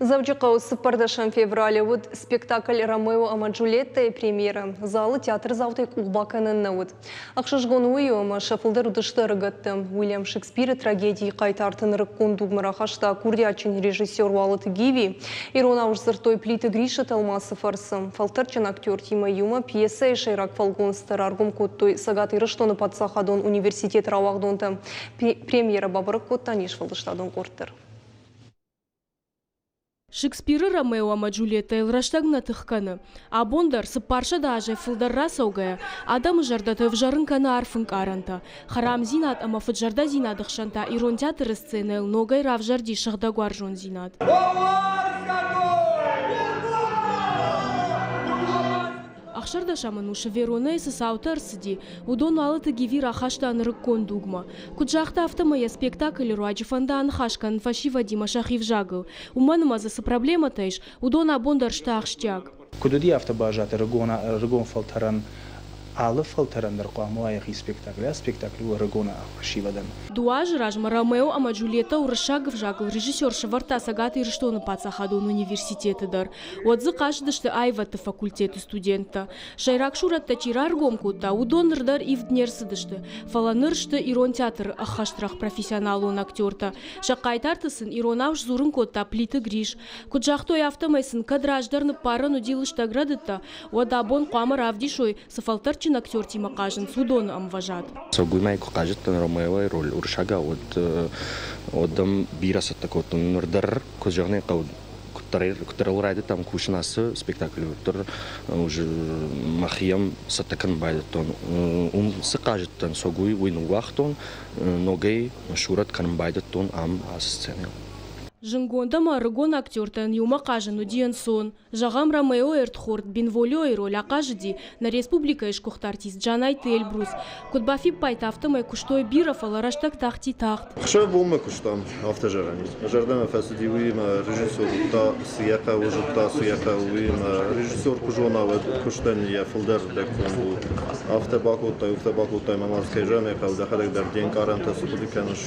Дзӕуджыхъӕуы цыппӕрдӕсӕм февралы уыд спектакль «Ромео ӕмӕ Джульеттӕ-йы премьерӕ. Залы театрдзаутӕй къух бакӕнӕн нӕ уыд. Ӕхсызгон уый у, ӕмӕ сӕ фылдӕр уыдысты ӕрыгӕттӕ. Уильям Шекспиры трагедийы хъайтарты нырыккон дугмӕ рахаста курдиатджын режиссер Уалыты Гиви. Иронау сдзырдтой Плиты Грисы тӕлмацы фӕрцы. Фӕлтӕрдджын актертимӕ иумӕ пьесӕйы сӕйраг фӕлгонцтӕ раргом кодтой Цӕгат Ирыстоны паддзахадон университеты рауагъдонтӕ. Премьерӕ бабӕрӕг кодта не сфӕлдыстадон къорд дӕр. Шекспиры Ромео ӕмӕ Джульеттӕйыл рӕстӕг нӕ тых кӕны. Абон дӕр, 400 азӕй фылдӕр рацӕугӕйӕ, адӕмы зӕрдӕты ӕвзӕрын кӕны арф ӕнкъарӕнтӕ. Хӕрамдзинад ӕмӕ фыд-зӕрдӕдзинады хсӕн та ирон театры сценӕйыл ногӕй равзӕрди сыгъдӕг уарзондзинад. Ӕхсӕрдӕсӕм ӕнусы Веронӕйы цы цаутӕ ӕрцыди, уыдон Уалыты Гиви рахаста нырыккон дугмӕ. Куыд загъта, афтӕмӕй йӕ спектаклы руаджы фӕнды аныхас кӕнын фӕсивӕдимӕ сӕхи взагыл, уымӕн ӕмӕ дзы цы проблемӕтӕ ис, уыдон абон дӕр сты ахсджиаг. Куыд уыди, афтӕ баззад ӕрыгон фӕлтӕрӕн алы фӕлтӕрӕн дӕр хъуамӕ уа йӕхи спектакль. Ацы спектакль у ӕрыгон фӕсивӕдӕн. Дыууӕ азы размӕ Ромео ӕмӕ Джульеттӕ уырыссаг ӕвзагыл режиссер сӕвӕрдта Цӕгат Ирыстоны паддзахадон университеты дӕр. Уӕд дзы хъазыдысты аивӕдты факультеты студенттӕ. Сӕйраг сурӕттӕ чи раргом кодта, уыдон ныр дӕр ивд не рцыдысты, фӕлӕ ныр сты ирон театры ӕххӕстрӕгъ профессионалон актертӕ. Сӕ хъайтарты сын иронау сдзурын кодта Плиты Гриш. Куыд загътой, афтӕмӕй сын кӕд раздӕр ныппарӕн уыди лыстӕг рӕдыдтӕ, уӕд абон хъуамӕ равдисой, цы фӕлтӕрдджын актертимӕ хъазынц, уыдоны ӕмвӕзад. Сылгоймаг куы хъазыдтӕн Ромеойы роль уырыссагау, уӕд, уӕд ӕм бирӕ цӕттӕ кодтон. Ныр дӕр, куыд зӕгъын ӕй хъӕуы, куыддӕр ыл райдыдтам кусын ацы спектаклы, уӕддӕр уже мӕхи йӕм цӕттӕ кӕнын байдыдтон. Уым цы хъазыдтӕн, согуй, уый ныууагътон, ногӕй сурӕт кӕнын байдыдтон ам ацы сценӕйыл. Зындгонд ӕмӕ ӕрыгон актертӕн иумӕ хъазын уыди ӕнцон. Зӕгъӕм, Ромеойы ӕрдхорд Бенволиойы роль ахъазыди нӕ республикӕйы сгуыхт артист Джанайты Эльбрус. Куыд бафиппайдта, афтӕмӕй куыстой бирӕ, фӕлӕ рӕстӕг тахти тагъд. Хсӕв бонмӕ куыстам, афтӕ зӕгъӕн ис. Мӕ зӕрдӕмӕ фӕцыди уыимӕ, режиссер уыдта, цы йӕ хъӕуы, зыдта, цы йӕ хъӕуы, уыимӕ. Режиссер куы зона, уӕд куыстӕн йӕ фылдӕр рдӕг конд у. Афтӕ бакодтай, уфтӕ бакодтай, мӕ ма дзы кӕй зӕгъын ӕй хъӕуы, дӕхӕдӕг дӕр де нкъарӕнтӕ цы хъуыды кӕныс,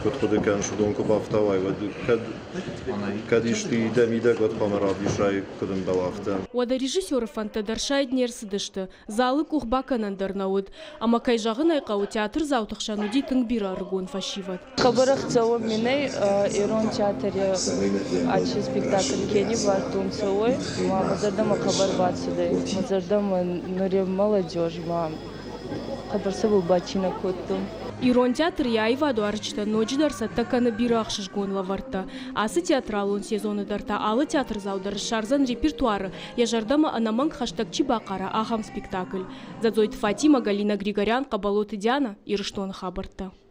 куыд хъуыды кӕныс, уыдон куы бафтауай, уӕд кӕд Кӕд исты дӕ мидӕг, уӕд хъуамӕ равдисай, куыд ӕмбӕлы, афтӕ. Уӕдӕ режиссеры фӕндтӕ дӕр сайд не рцыдысты, залы къух бакӕнӕн дӕр нӕ уыд. Ӕмӕ, кӕй зӕгъын ӕй хъӕуы, театрдзауты хсӕн уыди тынг бирӕ ӕрыгон фӕсивӕд. Хъӕбӕр ӕхцӕуӕн мин ӕй ирон театри аци спектакль ке ниввардтонцӕ, уой. Ма мӕ зӕрдӕмӕ хъӕбӕр бацудӕй. Мӕ зӕрдӕмӕ нури молодежь ма хъӕбӕр цӕбӕл бацийнӕ кодтон. Ирон театр йӕ аивадуарзджытӕн ноджыдӕр цӕттӕ кӕны бирӕ ӕхсызгон лӕвӕрттӕ. Ацы театралон сезоны дӕр та алы театрдзау дӕр ссардзӕн репертуары, йӕ зӕрдӕмӕ ӕнӕмӕнг хӕстӕг чи бахъара, ахӕм спектакль. Дзӕдзойты Фатимӕ, Галина Григорян, Хъӕбӕлоты Диана, Ирыстоны хабӕрттӕ.